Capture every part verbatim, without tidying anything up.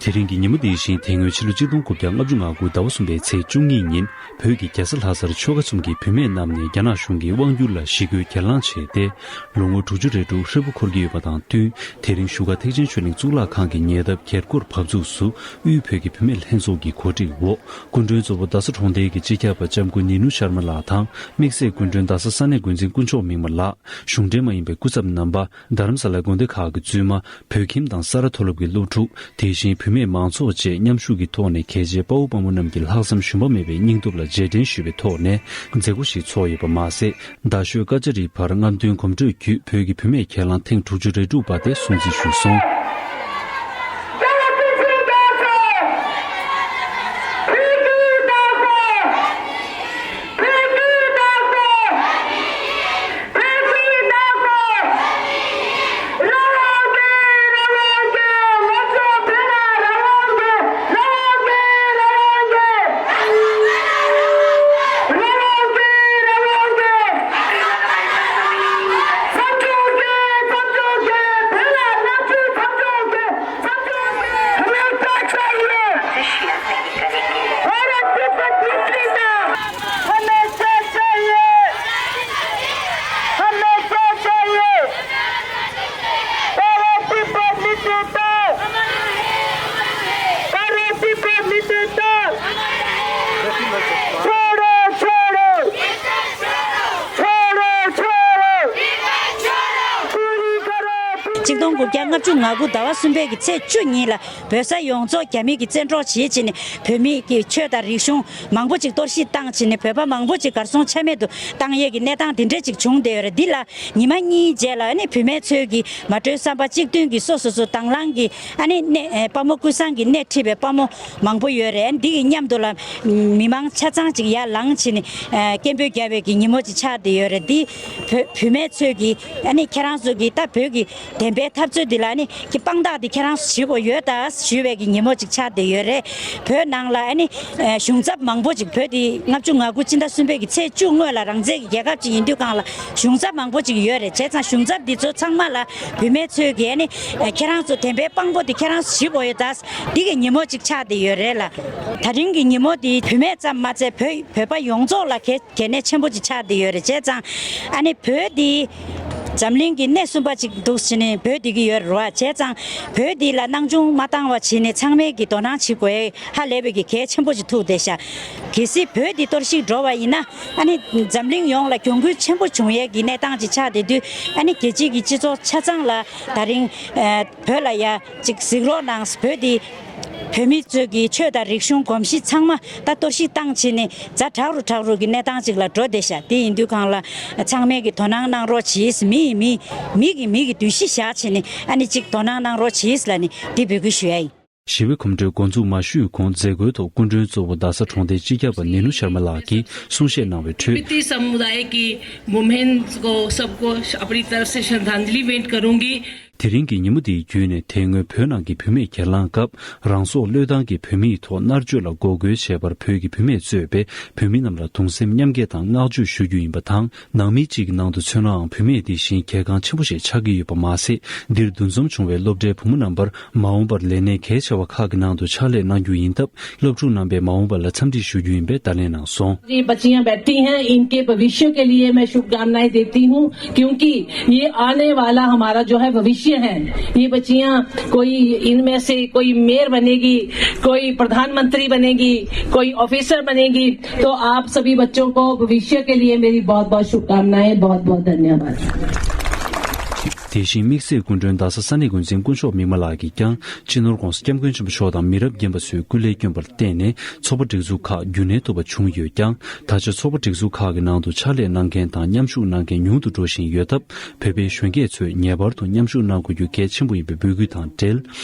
དེ་རིང་གི་ཉིན་མོ་འདི་བཞིན་དེ་སྔོན་ཕྱི་ལོ་གཅིག་སྟོང་དགུ་བརྒྱ་ལྔ་བཅུ་ང་དགུ་ཟླ་བ་གསུམ་པའི་ཚེས་བཅུ་གཉིས་ཉིན་བོད་ཀྱི་རྒྱལ་ས་ལྷ་སར་ཆོལ་ཁ་གསུམ་གྱི་བུད་མེད་རྣམས་ནས་རྒྱ་ནག་གཞུང་གི་དབང་བསྒྱུར་ལ་ཞི་རྒོལ་གྱེན་ལངས་བྱས་ཏེ། ལོ་ངོ་དྲུག་ཅུ་རེ་དྲུག་ཧྲིལ་པོ་འཁོར་གྱི་ཡོད་པ་དང་བསྟུན། དེ་རིང་བཞུགས་སྒར་ཐེག་ཆེན་ཆོས་གླིང་གཙུག་ལག་ཁང་གི་ཉེ་འདབས་གྱེར་སྐོར་བབས་ཚུགས་སུ་དབུས་བོད་ཀྱི་བུད་མེད་ལྷན་ཚོགས་ཀྱི་གོ་སྒྲིག་འོག་སྐུ་མགྲོན་གཙོ་བོ་རྡ་ས་གྲོང་རྡལ་གྱི་སྤྱི་ཁྱབ་པ་ལྕམ་སྐུ་ནི་ནུ་ཤར་མ་ལགས་དང་། དམིགས་བསལ་སྐུ་མགྲོན་རྡ་ས་ས་གནས་འགོ་འཛིན་དཀོན་མཆོག་མིག་དམར་ལགས། གཞུང་འབྲེལ་མ་ཡིན་པའི་སྐུ་ཚབ་རྣམ་པ། རྡ་རམ་ས་ལའི་དགོན་སྡེ་ཁག་གི་བཙུན་མ། བོད་ཁྱིམ་དང་ས་རཱ་མཐོ་སློབ་ཀྱི་སློབ་ཕྲུག་དེ་བཞིན་བུད་མེད་མང་ཚོགས་བཅས་མཉམ་ཞུགས་ཀྱི་ཐོག་ནས་གལ་ཆེའི་དཔའ་བོ་དཔའ་མོ་རྣམས་ཀྱི་ལྷག་བསམ་ཞུམ་པ་མེད་པའི་སྙིང་སྟོབས་ལ་རྗེས་དྲན་ཞུས་པའི་ཐོག་ནས་མཛད་སྒོ་ཞིག་ཚོགས་ཡོད་པ་མ་ཟད། རྡ་ཤོད་ཀ་ཅ་རིའི་བར་རྔམ་སྟོན་གོམ་བགྲོད་བརྒྱུད་བོད་ཀྱི་བུད་མེད་ཁས་བླངས་ཐེངས་དྲུག་ཅུ་རེ་དྲུག་པ་དེ་སྲུང་བརྩི་ཞུས་སོང་། གཅིག་སྟོང་དགུ་བརྒྱ་ལྔ་བཅུ་ང་དགུ་ཟླ་བ་གསུམ་པའི་གི་ཚེས་བཅུ་ཉིན་ལ་བོད་ས་ཡོངས་རྫོགས་རྒྱ་མི་གིས་བཙན་འཕྲོག་བྱེད་བྱས་ནས་བོད་མི་གི་ཆོས་དང་རིག་གཞུང་མང་པོ་ཅིག་གཏོར་བཤིག་བཏང་བྱས་ནས་བོད་པ་མང་པོ་ཅིག་གར་སོང་ཆ་མེད་དུ་བཏང་ཡས་ཀྱི་གནས་སྟངས་འདི་འདྲ་ཅིག་བྱུང་བསྡད་ཡོད་རེད། འདི་ལ་ཉི་མ་གཉིས་རྗེས་ལ་ནི་བུད་མེད་ཚོས་ཀྱི་མ་གྲོས་བསམ་པ་གཅིག་མཐུན་གྱིས་སོ་སོ་སོ་དང་བླངས་ཀྱིས་ཨ་ནི་གནས་ཨེ་དཔའ་མོ་ཀུན་བཟང་གིས་སྣེ་ཁྲིད་པའི་དཔའ་མོ་མང་པོ་ཡོད་རེད། ཨ་ནི་འདི་གི་མཉམ་དུ་ལ་མི་མང་ཆ་ཚང་ཅིག་ཡར་ལངས་བྱས་ནས་ཨེ་སྐད་འབོད་བརྒྱབ་པའི་གི་ཉིན་མོ་ཅིག་ཆགས་བསྡད་ཡོད་རེད། འདི་བུ་བུད་མེད་ཚོས་ཀྱིས་ཨ་ནི་ཁྱེད་རང་ཚོ་གིས་ད་བོད་ཀྱི་བདེན་པའི་འཐབ་རྩོད་འདི་ལ་ནི་གི་དཔང་རྟགས་འདི་ཁྱེད་རང་ཚོ་བྱེད་དགོས་ཡོད་ད་ཞུས་པའི་གི་ཉིན་མོ་ཅིག་ཆགས་བསྡད་ཡོད་རེད། བོད་ནང་ལ་ཨ་ནི་ཨ་གཞུང་ཚབ་མང་པོ་ཅིག་བོད་དེ་ལྔ་བཅུ་ང་དགུ་སྤྱི་ཟླ་གསུམ་པའི་གི་ཚེས་བཅུ་སྔོན་ལ་རང་བཙན་གྱི་རྒྱལ་ཁབ་ཅིག་ཡིན་དུས་སྒང་ལ་གཞུང་ཚབ་མང་པོ་ཅིག་ཡོད་རེད། བྱས་ཙང་གཞུང་ཚབ་འདི་ཚོ་ཚང་མ་ལ་བུད་མེད་ཚོས་གི་ཨ་ནི་ཨ་ཁྱེད་རང་ཚོ་བདེན་པའི་དཔང་པོ་དེ་ཁྱེད་རང་ཚོ་བྱེད་དགོས་ཡོད་ད་འདི་གི་ཉིན་མོ་ཅིག་ཆགས་བསྡད་ཡོད་རེད་ལ། ད་རིང་གི་ཉིན་མོ་འདི་བུད་མེད་ཙམ་མ་ཚད་བོད་བོད་པ་ཡོངས་རྫོགས་ལ་གལ་གལ་གནད་ཆེན་པོ་ཅིག་ཆགས་བསྡད་ཡོད་རེད། བྱས་ཙང་ཨ་ནི་བོད་འདི་འཛམ་གླིང་གི་སྣེ་གསུམ་པ་ཅིག་འདུག་བྱས་ནས་བོད་འདི་གི་ཡོད་རེད་བ། བྱས་ཙང་བོད་འདི་ལ་སྣང་ཆུང་མ་བཏང་བ་བྱས་ནས་ཚང་མས་ཀྱི་དོ་སྣང་བྱེད་དགོས་ཧ་ལས་པའི་གི་གལ་ཆེན་པོ་ཅིག་ཐུག་བསྡད་ཤག་གལ་སྲིད་བོད་འདི་གཏོར་བཤིག་འགྲོ་བ་ཡིན་ན་ཨ་ནི་འཛམ་གླིང་ཡོངས་ལ་གྱོང་གུད་ཆེན་པོ་འབྱུང་ཡས་ཀྱི་གནས་སྟངས་ཅིག་ཆགས་བསྡད་དུས་ཨ་ནི་རྒྱལ་སྤྱི་གི་སྤྱི་ཚོགས་ཆ་ཚང་ལ་ད་རིང་ཨ་བོད་ལ་ཡ་ཅིག་གཟིགས་རོགས་གནང་། བོད་འདི་བོད་མི་ཚོས་ཀྱི་ཆོས་དང་རིག་གཞུང་གོམས་གཤིས་ཚང་མ་ད་གཏོར་བཤིག་བཏང་བྱས་ནས་ཛ་དྲག་རུ་དྲག་རུ་གི་གནས་སྟངས་ཅིག་ལ་འགྲོ་བསྡད་ཤག་དེ་ཡིན་དུས་སྒང་ལ་ཚང་མས་ཀྱི་དོ་སྣང་གནང་རོགས་གྱིས། མི་ཡིས་མི་མི་གིས་མི་གི་འདུ་ཤེས་བཞག་བྱས་ནས་ཨ་ནི་ཅིག་དོ་སྣང་གནང་རོགས་གྱིས་ལབ་ནས་འདི་འབོད་སྐུལ་ཞུ་ཡ་ཡིན། ཞི་བའི་གོམ་བགྲོད་འགོ་འཛུགས་མ་ཞུས་གོང་མཛད་སྒོའི་ཐོག་སྐུ་མགྲོན་གཙོ་བོ་རྡ་ས་གྲོང་སྡེའི་སྤྱི་ཁྱབ་པ་ནེ་ནུ་ཤར་མ་ལགས་ཀྱིས་གསུང་བཤད་གནང་བའི་ཁྲོད། विपीति समुदाय की वुमेन्स को सबको अपनी तरफ से श्रद्धांजलि भेंट करूंगी। དེ་རིང་གི་ཉིན་མོ་འདིའི་བརྒྱུད་ནས་དེ་སྔོན་བོད་ནང་གི་བུད་མེད་གྱེན་ལངས་སྐབས་རང་སྲོག་བློས་བཏང་གིས་བོད་མིའི་ཐོག་མནར་གཅོད་ལ་འགོག་རྒོལ་བྱས་པར་བོད་ཀྱི་བུད་མེད་གཙོས་པའི་བོད་མི་རྣམས་ལ་གདུང་སེམས་མཉམ་སྐྱེད་དང་བསྔགས་བརྗོད་ཞུ་རྒྱུ་ཡིན་པ་དང་། ནང་མི་གཅིག་གི་ནང་དུ་མཚོན་ནའང་བུད་མེད་འདི་བཞིན་གལ་འགངས་ཆེན་པོ་ཞིག་ཆགས་ཀྱི་ཡོད་པ་མ་ཟད། འདིར་འདུ་འཛོམས་བྱུང་བའི་སློབ་གྲྭའི་བུ་མོ་རྣམ་པར་མ་འོངས་པར་ལས་གནས་གལ་ཆེ་བ་ཁག་གི་ནང་དུ་ཕྱག་ལས་གནང་རྒྱུ་ཡིན་སྟབས། སློབ་ཕྲུག་རྣམ་པས་མ་འོངས་པ་ལ་འཚམས་འདྲི་ཞུ་རྒྱུ་ཡིན་པའི་བརྡ་ལན་གནང་སོང་། ये बच्चियां बैठी हैं, इनके भविष्य के लिए मैं शुभकामनाएं देती हूँ, क्योंकि ये आने वाला हमारा जो है भविष्य है। ये बच्चियां कोई इनमें से कोई मेयर बनेगी, कोई प्रधानमंत्री बनेगी, कोई ऑफिसर बनेगी, तो आप सभी बच्चों को भविष्य के लिए मेरी बहुत बहुत शुभकामनाएं, बहुत बहुत धन्यवाद। དེ་བཞིན་དམིགས་བསལ་སྐུ་མགྲོན་རྡ་ས་ས་གནས་འགོ་འཛིན་དཀོན་མཆོག་མིག་དམར་ལགས་ཀྱིས་ཀྱང་སྤྱི་ནོར་༧གོང་ས་༧སྐྱབས་མགོན་ཆེན་པོ་མཆོག་དང་མི་རབས་རྒན་པ་ཚོའི་སྐུ་ལས་བསྐྱོན་པར་བརྟེན་ནས་ཚོགས་པ་སྒྲིག་འཛུགས་ཁག་རྒྱུན་གནས་ཐུབ་པ་བྱུང་ཡོད་ཀྱང་། ད་ཆ་ཚོགས་པ་སྒྲིག་འཛུགས་ཁག་གི་ནང་དུ་ཕྱག་ལས་གནང་མཁན་དང་མཉམ་ཞུགས་གནང་མཁན་ཉུང་དུ་འགྲོ་བཞིན་ཡོད་སྟབས། བོད་པའི་གཞོན་སྐྱེས་ཚོས་ངེས་པར་དུ་མཉམ་ཞུགས་གནང་དགོས་རྒྱུ་གལ་ཆེན་པོ་ཡིན་པའི་འབོད་སྐུལ་དང་འབྲེལ།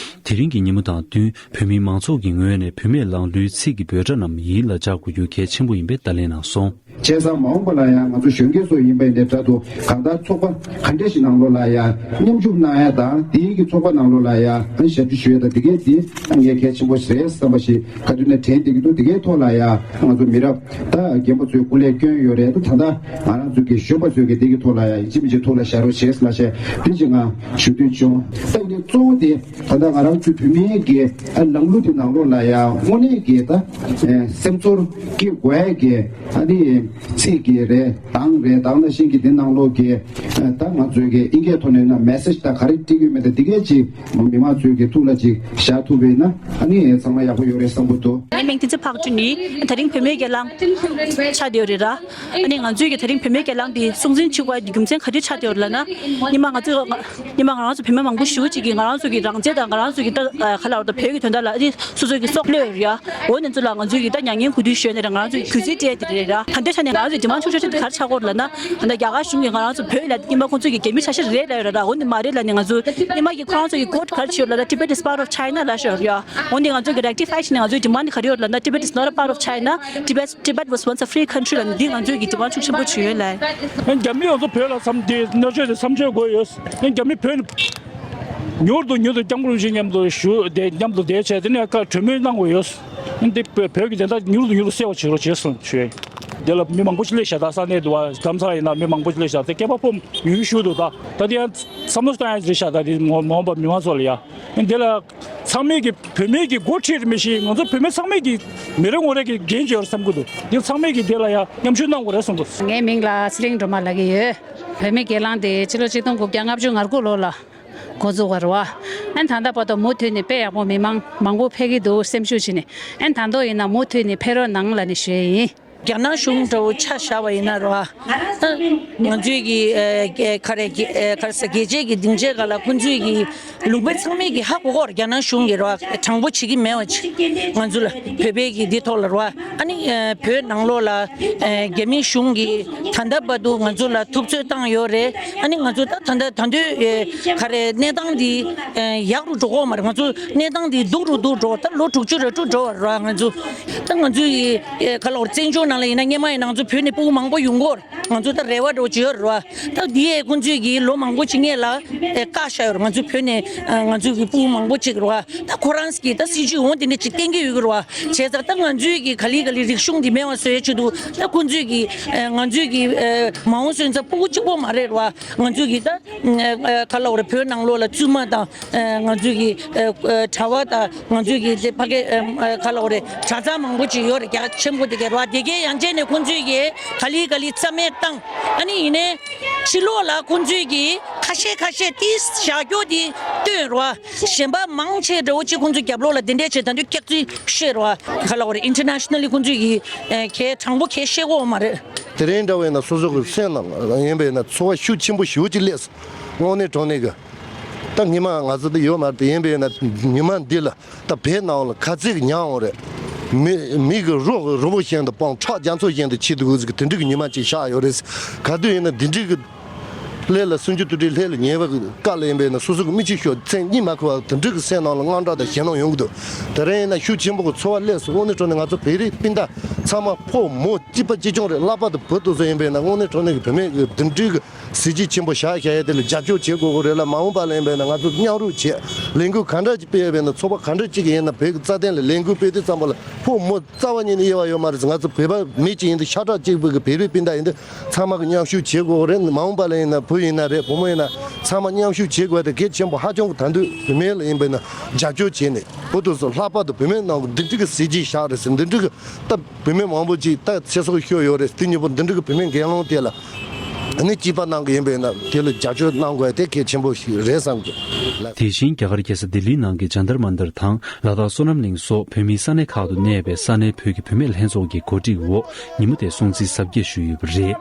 དེ་རིང་གི་ཉིན་མོ་དང་བསྟུན་བོད་མི་མང་ཚོགས་ཀྱི་ངོས་ནས་བུད་མེད་ལང་ཀླུའི་ཚིག་གི་འབོད་སྒྲ་རྣམས་ཡིད་ལ་འཇགས་དགོས་རྒྱུ་གལ་ཆེན་པོ་ཡིན་པའི་བརྡ་ལན་གནང་སོང་། བྱས་ཙང་མ་འོངས་པ་ལ་ཡང་ང་ཚོ་གཞོན་སྐྱེས་ཚོ་ཡིན་པ་ཡིན་དེ་འདྲ་འདུག་གང་ལྟར་ཚོགས་པ་ག་འདྲ་ཞིག་ནང་ལོགས་ལ་ཡང་ མཉམ་ཞུགས་གནང་ཡ་དང་དེའི་གི་ཚོགས་པ་ནང་ལོགས་ལ་ཡ་ཨ་ནི་ཞབས་ཕྱི་ཞུ་ཡ་དང་དེ་གའི་དེ་ཨ་ངས་གལ་ཆེན་པོ་རེད་བསམ་པ་ཞིག་ག་དུས་ནས་དྲན་བསྡད་ཀྱི་འདུག་དེ་གའི་ཐོག་ལ་ཡ་ང་ཚོ་མི་རབས་ད་རྒན་པ་ཚོས་སྐུ་ལས་བསྐྱོན་ཡོད་རེད། ད་ད་ལྟ་ང་རང་ཚོ་གི་གཞོན་པ་ཚོས་གི་དེ་གི་ཐོག་ལ་ཡ་ཡིན་གཅིག་མིན་གཅིག་ཐུགས་ལ་བཞག་རོགས་བྱེད་ལ་བཤད་དེ་ཅིག་ང་ཞུ་འདོད་བྱུང་། ད་ཡིན་དུས་གཙོ་བོ་དེ་ད་ལྟ་ང་རང་ཚོའི་བོད་མིའི་གི་ཨ་ལམ་ལུགས་དེ་ནང་ལོགས་ལ་ཡ་དངོས་གནས་གི་ད་སེམས་ཚོར་སྐྱེ་དགོས་ཡ་གི་ཨ་ནི་ཚིག་གི་རེད་དང་རེད་དང་ནང་བཞིན་གི་དེ་ནང་ལོགས་གི་ད་ང་ཚོའི་གི་ཨིན་སྐད་ཐོག་ནས་ན་མེ་སེཇ་ད་ག་རེ་སྤྲད་ཀྱི་ཡོད་མེད་ད་དེ་གས་ཅིག་མི་མང་ཚོའི་གི་ཐུགས་ལ་ཅིག་བཞག་ཐུབ་པ་ཡིན་ན་ཨ་ནི་ཚང་མ་ཡག་པོ་ཡོད་རེད་བསམ་གྱི་འདུག་ངའི་མིང་བསྟན་འཛིན་འཕགས་སྒྲོན་ཡིན། དེ་རིང་བུད་མེད་སྒེར་ལངས་ཆགས་བསྡད་ཡོད་རེད་ར། ཨ་ནི་ང་ཚོའི་གི་དེ་རིང་བུད་མེད་སྒེར་ལངས་འདི་སྲུང་འཛིན་བྱེད་དགོས་ཡ་འདི་རྒྱུ་མཚན་ག་རེ་ཆགས་བསྡད་ཡོད་རེད་ལབ་ན། ཉི་མ་ང་ཚོ་ཉི་མ་ང་རང་ཚོ་བུད་མེད་མང་པོ་ཞེ་པོ་ཅིག་གིས་ང་རང་ཚོ་གི་རང་བཙན་དང་ང་རང་ཚོ་གི་ད་ག་ལབ་དགོས་རེད་ད་བོད་ཀྱི་དོན་དག་ལ་ཨ་ནི་སོ་སོ་གི་སྲོག་བློས་ཡོད་རེད་ཡ། འོ་ནི་ཚོ་ལ་ང་ཚོས་ཀྱི་ད་མྱ་ངན་གུས་འདུད་ཞུས་ནས་ར་ང་རང་ཚོས་གུས་བརྩི་སྤྲད་དེ་རེད་ར། ད་ལྟའི་ཆ་ནས་ང་རང་ཚོའི་ཌི་མཱན་ཌི་ཤུགས་ཆེ་ཤོས་དེ་ག་རེ་ཆགས་ཀྱི་ཡོད་རེད་ལབ་ན། ད་ལྟ་རྒྱ་གར་གཞུང་གིས་ང་རང་ཚོ་བོད་ལ་སྔོན་མ་ཁོང་ཚོས་ཀྱི་རྒྱ་མི་ཆ་ཤས་རེད་ལབ་ཡོད་ར། འོ་ནི་མ་རེད་ལབ་ནས་ང་ཚོ་སྔོན་མ་གི་ཁོ་རང་ཚོ་གི་ཀོཊ་ག་རེ་བྱས་ཡོད་ལབ་ན། Tibet is part of China ལབ་བཞག་ཡོད་ར། འོ་ནི་ང་ཚོ་གི་རེག་ཊི་ཕའི་བྱས་ནས་ང་ཚོའི་ཌི་མཱན་ཌི་ག་རེ་ཡོད་ལབ་ན། Tibet is not a part of China. Tibet, Tibet was once a free country ལབ་ནས་འདི་ང་ཚོའི་གི་ཌི་མཱན་ཌི་ཤུགས་ཆེན་པོ་བྱས་ཡོད་ལབ། ཨ་རྒྱ་མི་ང་ཚོ་བོད་ལ་མཚམས་འདི་མནར་གཅོད་དེ་མཚམས་གཅོད་དགོས་ཡོད། ཨ་རྒྱ་མི་བོད་ནས། མྱུར་དུ་མྱུར་དུ་སྐྱབས་མགོན་རིན་པོ་ཆེ་མཉམ་དུ་བཞུགས་དེ་མཉམ་དུ་བསྡད་བྱས་དེ་ནས་བཀའ་གྲོས་མོལ་གནང་དགོས་ཡོད། འདི་བོད་བོད་ཀྱི་བདེན་མཐའ་མྱུར་དུ་མྱུར་དུ་གསལ་བ་བྱེད་རོགས་བྱེད་གསུངས་བྱས། དེ་ལ་མི་མང་པོ་ཞིག་སླེབས་ཤག་ད་ས་གནས་དུ་བ་རྡ་རམ་ས་ལ་ཡིན་ན་མི་མང་པོ་ཞིག་སླེབས་ཤག་དེ་སྐད་པ་ཕོ་ཉུང་ཤོས་འདུག་ད་ད་དེ་ཡང་བསམ་བློ་བཏང་ཡ་རེད་ཤག་ད་དེ་མ་འོངས་པ་མི་མང་ཚོ་ལ་ཡ། འདི་ལ་ཚང་མས་ཀྱི་བོད་མིའི་གི་འགོ་ཁྲིད་མི་ཤེས། ང་ཚོ་བོད་མི་ཚང་མས་ཀྱི་མི་རེ་ངོ་རེ་གི་འགན་ཅིག་ཡོད་རེད་བསམ་གྱི་འདུག་འདི་ཚང་མས་ཀྱི་དེ་ལ་ཡ་མཉམ་ཞུགས་གནང་དགོས་རེད་བསམ་གྱི་འདུག་ངའི་མིང་ལ་ཚེ་རིང་སྒྲོལ་མ་ལབ་ཀྱི་ཡོད། བོད་མི་སྒེར་ལངས་དེ་ཕྱི་ལོ་ཆིག་སྟོང་དགུ་བརྒྱ་ལྔ་བཅུ་ང་དགུ་ལོ་ལ་འགོ་འཛུགས་པ་རེད་བ། ཨ་ནི་ད་ལྟ་བར་དུ་མུ་མཐུད་ནས་དཔེ་ཡག་པོ་མི་མང་མང་པོ་ཕེབས་ཀྱི་འདུག་སེམས་ཤུགས་བྱས་ནས། ཨ་ནི་ད་དུང་ཡིན་ན་མུ་མཐུད་ནས་ཕེབས་རོགས་གནང་ལབ་ནས་ཞུ་ཡས་ཡིན། རྒྱ་ནག་གཞུང་འདྲ་བོ་ཆ་བཞག་པ་ཡིན་ན་རེད་བ། ང་ཚོའི་གི་ཨ་ག་རེ་ག་རེ་ཟེར་རྒྱལ་སྤྱིའི་གི་སྡིངས་ཆའི་སྒང་ལ་ཁོང་ཚོའི་གི་ལུང་པ་ཚང་མས་ཀྱི་ཧ་གོ་གོ་རྒྱ་ནག་གཞུང་གིས་རོ་དྲང་པོ་བྱེད་ཀྱི་མེད་པ་ཅིག་ང་ཚོ་ལ་བོད་པའི་གི་འདི་ཐོག་ལ་རོ། ཨ་ནི་ཨ་བོད་ནང་ལོགས་ལ་ཨ་རྒྱ་མི་གཞུང་གིས་ད་ལྟ་བར་དུ་ང་ཚོ་ལ་ཐུབ་ཚོད་བཏང་ཡོད་རེད། ཨ་ནི་ང་ཚོ་ད་ད་ལྟ་ད་དུང་ཨ་ག་རེ་གནས་སྟངས་འདི་ཨ་ཡག་རུ་འགྲོ་གི་མ་རེད། ང་ཚོ་གནས་སྟངས་འདི་སྡུག་རུ་སྡུག་འགྲོ། ད་ལོ་དྲུག་ཅུ་རེ་དྲུག་འགྲོ་བ་རོ། ང་ཚོ་ད་ང་ཚོ་ཡི་ཨ་ག་ལ་བར་བཙན་བྱོལ་ནང་ལ་ཡིན་ན་སྔོན་མ་ཡིན་ན་ང་ཚོ་བོད་ནས་སྤུ་གུ་མང་པོ་ཡོང་གི་ཡོད་རེད། ང་ཚོ་ད་རེ་བ་འདྲ་བོ་ཅིག་ཡོད་རེད་བ། ད་འདི་ཡས་ཁོང་ཚོས་ཀྱིས་ལོ་མང་པོ་ཅིག་སྔས་ལ་ཨེ་བཀག་བཞག་ཡོད་རེད། ང་ཚོའི་བོད་ནས་ཨ་ང་ཚོའི་གི་སྤུ་གུ་མང་པོ་ཅིག་རེད་བ། ད་ཁོ་རང་གིས་ད་སྲིད་ཇུས་འོ་དེ་འདྲ་ཅིག་བསྟན་གྱི་ཡོད་ཀྱི་རེད་བ། བྱས་ཙང་ད་ང་ཚོའི་གི་ག་ལེ་ག་ལེ་རིག་གཞུང་འདི་མེད་པ་བཟོ་ཡས་ཆེད་དུ་ད་ཁོང་ཚོས་ཀྱིས་ཨེ་ང་ཚོའི་གི་ཨེ་མ་འོངས་སོན་རྩ་སྤུ་གུ་གཅིག་པོ་མ་རེད་རེད་བ། ང་ཚོའི་གི་ད་ཨེ་ག་ལ་བར་བོད་ནང་ལོགས་ལ་བཙུན་མ་དང་། ཨ་ང་ཚོའི་གི་ཨ་ཨ་གྲྭ་པ་དང་ང་ཚོའི་གི་དེ་ཕ་གི་ཨ་ཨ་ག་ལ་འོ་རེད། གྲྭ་ཚང་མང་པོ་ཅིག་ཡོད་རེད། རྒྱ་ཆེན་པོ་དེ་གའི་ར་དེ་གའི་ཡང་ཅན་ནས་ཁོང་ཚོའི་གི་ག་ལི་ག་ལི་རྩ་མེད་བཏང་། ཨ་ནི་ཡིན་ནའི་ཕྱི་ལོགས་ལ་ཁོང་ཚོའི་གི་ཁ་ཤས་ཁ་ཤས་ཏིས་བཞག་རྒྱུ་དེ་སྟོན་ར། གཞན་པ་མང་ཆེ་འདྲ་བོ་ཅིག་ཁོང་ཚོ་རྒྱབ་ལོགས་ལ་དེ་འདྲས་བྱས་ད་དུང་སྐྱག་རྫུན་བཤད་ར། ག་ལ་འོ་རེད། ཨིན་ཊར་ནེ་ཤ་ནལ་ལི་ཁོང་ཚོའི་གི་ཨ་གལ་དྲང་པོ་གལ་བཤད་གོ་མ་རེད། དེ་རིང་འདྲ་བས་ན་སོ་སོ་གི་སེམས་ནང་ཡིན་པས་ན་ཚོར་བ་ཤུགས་ཆེན་པོ་ཞེ་པོ་ཅིག་སླེབས་སོང་། དངོས་གནས་དྲང་གནས་གི། ད་ཉི་མ་ང་ཚོ་འདི་ཡོད་མ་རེད་དེ། ཡིན་པས་ན་ཉི་མ་འདི་ལ་ད་བོད་ནང་ལ་ག་ཚོད་ཀྱི་ཉམས་ཡོང་རེད། མི་མི་གི་རོ་རོ་བོ་བཞིན་དུ་སྤུངས། ཁྲག་རྒྱ་མཚོ་བཞིན་དུ་ཆེ་དུ་འུ་ཟིག་དེ་འདྲ་གི་ཉི་མ་ཅིག་ཤར་ཡོད་རེད། ག་དུས་ཡིན་ན་འདི་འདྲ་གི་ལྷས་ལ་སུམ་ཅུ་དུ་དྲི་ལྷས་ལ་ཉེ་བ་གི་དཀའ་ལས་ཡིན་པས་ན་སོ་སོ་གི་མི་གཅིག་ཤོག་མཚན་གཉིས་མ་ཁུ་བ་དེ་འདྲ་གི་སེམས་ནང་ལ་དངངས་སྐྲག་དང་ཞེད་སྣང་ཡོང་གི་འདུག་དེ་རིང་ཡིན་ན་ཤུགས་ཆེན་པོ་གི་ཚོར་བ་སླེབས་སོང་། དངོས་གནས་དྲང་གནས་ང་ཚོ་བོད་རིགས་སྤུན་ཟླ་ཚང་མ་ཕོ་མོ་གཅིག་པ་གཅིག་རྐྱང་རེད། ལྷག་པར་དུ་བོད་དུ་སོ་ཡིན་པས་ན་དངོས་གནས་དྲང་གནས་ཀྱི་བུད་མེད་ཀྱི་འདི་འདྲའི་གི་གཟི་བརྗིད་ཆེན་པོ་བཞག་བཞག་ཡས་དེ་ལ་རྒྱབ་སྐྱོར་བྱེད་དགོས་ཀྱི་རེད་ལ། མ་འོངས་པ་ལ་ཡིན་པས་ན་ང་ཚོ་མཉམ་རུབ་བྱེད། ལས་འགུལ་ག་འདྲ་ཅིག་སྤེལ་ཡས་པས་ན་ཚོགས་པ་ག་འདྲ་ཅིག་ཡིན་ན་བོད་ཀྱི་རྩ་དོན་ལ་ལས་འགུལ་སྤེལ་དུས་ཙམ་པ་ལ་ཕོ་མོ་རྩ་བ་ཉིད་ནས་དབྱེ་བ་ཡོད་མ་རེད། ང་ཚོ་བོད་པ་མི་གཅིག་ཡིན་དུས་ཤ་ཁྲག་གཅིག་པའི་གི་བོད་རིགས་སྤུན་ཟླ་ཡིན་དུས་ཚང་མ་གི་མཉམ་ཞུགས་བྱེད་དགོས་ཀྱི་རེད། མ་འོངས་པ་ལ་ཡིན་ན་བུ་ཡིན་ན་རེད། བུ་མོ་ཡིན་ན་ཚང་མ་མཉམ་ཞུགས་བྱེད་དགོས་དེ་གལ་ཆེན་པོ་ཧ་ཅང་གི། ད་དུང་བུད་མེད་ལ་ཡིན་པས་ན་རྒྱབ་སྐྱོར་བྱས་ནས་བོད་དུ་སོ་ལྷག་པར་དུ་བུད་མེད་ནང་གི་འདི་འདྲ་གི་གཟི་བརྗིད་བཞག་རེད་ཟེར། འདི་འདྲ་གི་ད་བུད་མེད་མང་པོ་ཅིག་ད་ཚེ་སྲོག་ཤོར་ཡོད་རེད། དེ་ཉིན་པོ་འདི་འདྲ་གི་བུད་མེད་འགན་ལོང་དེ་ལ་ཨ་ནི་སྐྱིད་པ་གནང་གི་ཡིན་པས་ན་དེ་ལ་རྒྱབ་སྐྱོར་གནང་དགོས་དེ་གལ་ཆེན་པོ་ཞིག་རེད་བསམ་གི། དེ་བཞིན་རྒྱ་གར་རྒྱལ་ས་ལྡི་ལིའི་ནང་གི་ཇཱན་ཏར་མན་ཏར་དང་ལ་དྭགས་སོ་ནམ་གླིང་སོགས་བོད་མིའི་ས་གནས་ཁག་ཏུ་གནས་པའི་ས་གནས་བོད་ཀྱི་བུད་མེད་ལྷན་ཚོགས་ཀྱི་གོ་སྒྲིག་འོག་ཉིན་མོ་དེ་སྲུང་བརྩི་གཟབ་རྒྱས་ཞུས་ཡོད་པ་རེད།